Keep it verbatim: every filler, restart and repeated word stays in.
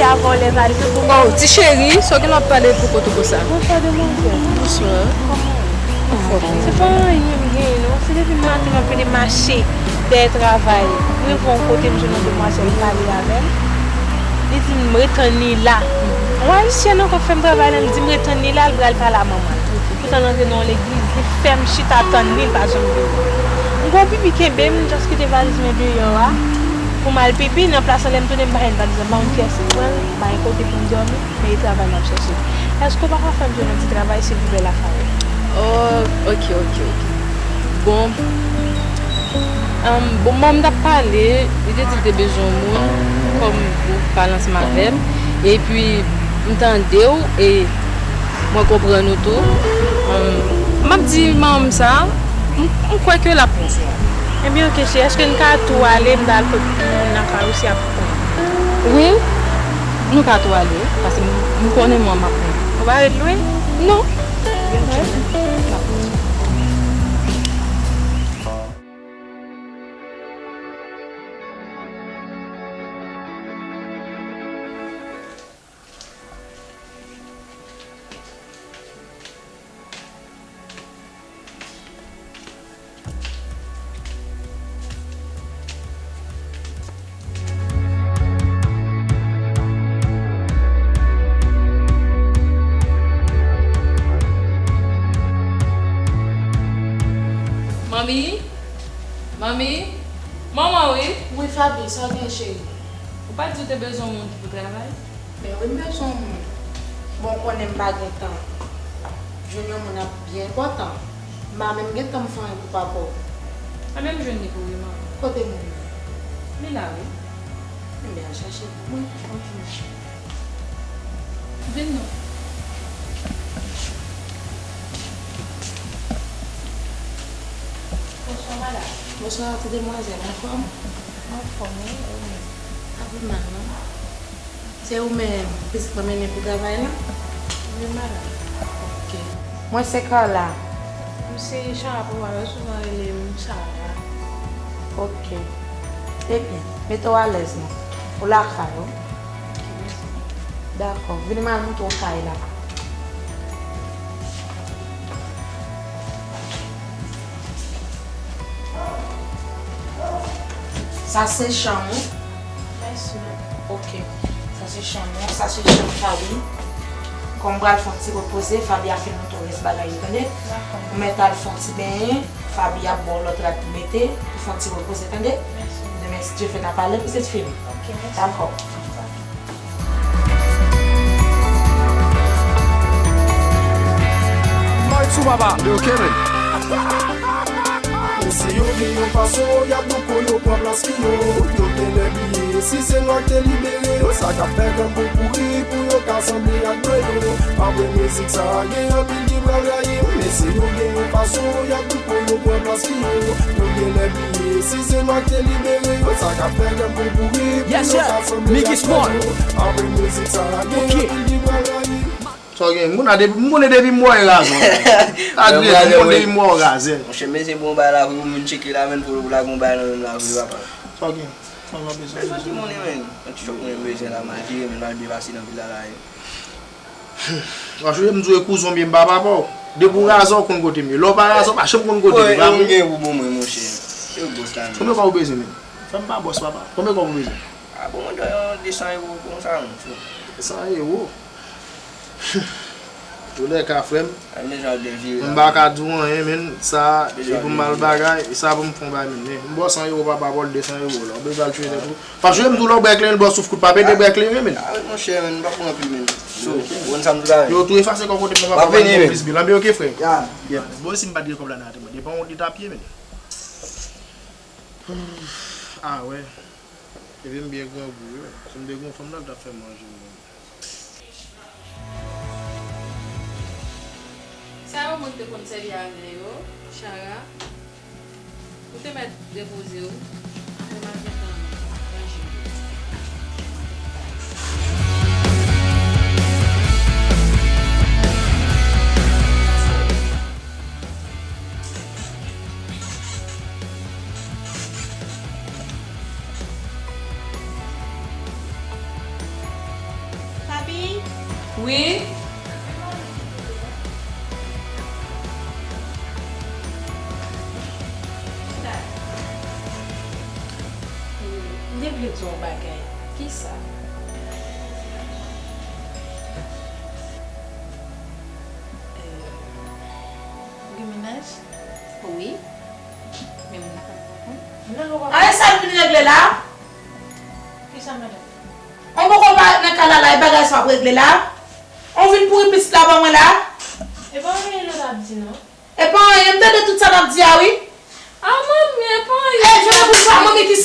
Avè w lè valiz ou pou mwen. Oh, ti cheri, sa w gen w ap pale pou kote konsa? Bonswa, demwazèl. Bonswa. Kòman w ye? Anfòm. Se pa anyen m genyen, non. Se depi maten m ap pede mache dèyè travay. M rive yon kote, m jwenn yon demwazèl, m pale avè l. Li di m ret tann li la. Yon ayisyèn ankò k fè m travay la, li di m ret tann li la, l pral pale a manman l. Poutan l antre nan yon legliz, li fè m chita tann li, l pa janm vini. M gen yon pipi kenbe m, m just kite valiz mwen deyò a pou m al pipi. Nan plas lan, lè m tounen, m pa jwenn valiz lan, m pa konn kiyès ki pran l, m pa gen kote pou m dòmi, men e travay m ap chèche. Èske w pa ka fè m jwenn yon ti travay, silvouplè, Lafayo? Oh, ok, ok, ok. Bon, Ahn, bon, manman m t ap pale, li te di l te bezwen yon moun kòm ou k pale ansanm avè m. Epi, m tande w e mwen konprann ou tou. Ahn, m ap di manman m sa, m, m kwè ke l ap pran swen w. Ebyen, oke, cheri, èske n ka tou ale, m ta al kot moun nan kay ou si y ap pran? Wi, nou ka tou ale, paske m, m konnen manman m ap pran. Ou pa ret lwen? Non. Ebyen, oke, m ap pran swen w. Manmi? Manmi? Manman wi. Wi, Faby, sa w gen, cheri? Ou pa t di w te bezwen yon moun ki pou travay? Men wi, m bezwen yon moun. Bon, w konnen m pa gen tan. Jwenn yon moun ap byen enpòtan. M pa menm gen tan m fè anyen pou papa w. A, men m jwenn li pou wi, manman. Kote moun nan? Li la, wi. Enben, al chache l pou mwen. Ok. Vin non. Bonswa, madanm. Bonswa, ti demwazèl. Anfòm? Anfòm, wi. E ou menm? Pa pi mal, non. Se ou menm pitit mwen mennen pou travay la? Wi, madanm. Ok. Mwen se Carla. M se Chara pou mwen, yo souvan rele m Chara. Ok. Ebyen, mete w alèz non. Ou lakay ou. Ok, mèsi. Dakò. Vini m al montre w kay la. Sa se chanm ou. Mèsi. Ok. Sa se chanm ou. Sa se chanm Faby. Kòm m pral fè yon ti repoze, Faby a fin montre w rès bagay yo, tande? Dakò. Ou mèt al fè yon ti benyen, Faby ap ba w lòt rad pou mete, pou fè yon ti repoze, tande? Mèsi. Demen, si Dye vle, n a pale pou se fini. Ok, mèsi. Dakò. Mike sou papa. Yo, Kevin. Mesye yo gen yon fason y ap douko yo pran plas fi yo. Yo genlè bliye si se nwa k te libere yo, sa k ap fè granmoun kouri pou yo ka sanble ak blan yo. Apre mizik sa a, gen anpil ki pral rayi m. Mesye yo gen yon fason y ap douko yo pran plas fi yo. Yo genlè bliye si se nwa k te libere yo, sa k ap fè granmoun kouri pou yo ka sanble ak blan yo. Apre mizik sa a, gen anpil ki pral rayi m. Sa w gen? M konnen depi, m konnen depi m wè w razè. Sa k rive, m konnen depi m wè w razè. Monchè, men se bon bagay la pou moun tcheke la, men pou lage yon bagay nan menm la vre, papa. Sa w gen? Sa w bezwen? Bezwen ti moun, men. Yon ti chòk mwen bezwen la, malgre men m pa depase nan vil la, la. Paske m di w e kouzen w byen, m pa papa w. Depi w razè, w konn kote m ye. Lè w pa razè, w pa janm konn kote m ye, pa vre? Ou gen pou bon mwen, monchè. Se bòs la, men. Konbyen kòb ou bezwen, men? Fè m pa bòs, papa. Konbyen kòb ou bezwen? A bon, mwen dwe yon de san ewo konsa, monchè. De san ewo? Toulèka, frè m, mwen pa ka di w anyen, men sa, e pou m al bagay, e sa pou m fè yon bagay, men, men m ba w san ewo, papa, ba w de san ewo la. Ou bezwen al tchwe tèt ou. Paske m di w lè w bwè kleren, bò souf kout pa pete bwè kleren, men. A wi, monchè, men, m pa pran anpil, men. So, ou konn sa m di la, men. Yo tou efase kò kote papa, papa, m bon plis bil. Anben, oke, frè. Bon, si m pa t gen kòb la, nan te mande pa yon lit a pye, men. A wè. Epi m byen grangou, wi. Si m te gen yon fanm la, l t ap fè m manje, wi. Sa yo moun te konn sèvi avè yo, Chara. Ou te mèt repoze w. Apre m al gentan ranje yo. Wi. M te vle di w yon bagay. Kisa? Ou gen mennaj? Wi. Men moun nan pa konn. A, e sa l vin regle la? Kisa, madanm? On poko parèt nan kay la la, e bagay sa w ap regle la? On vin pouri pitit la ban mwen la? E pa anyen nou t ap di, non. E pa anyen, m tande tout sa n ap di a, wi. A, manmi, e pa anyen. E, je ne bouge pas, manmi, ki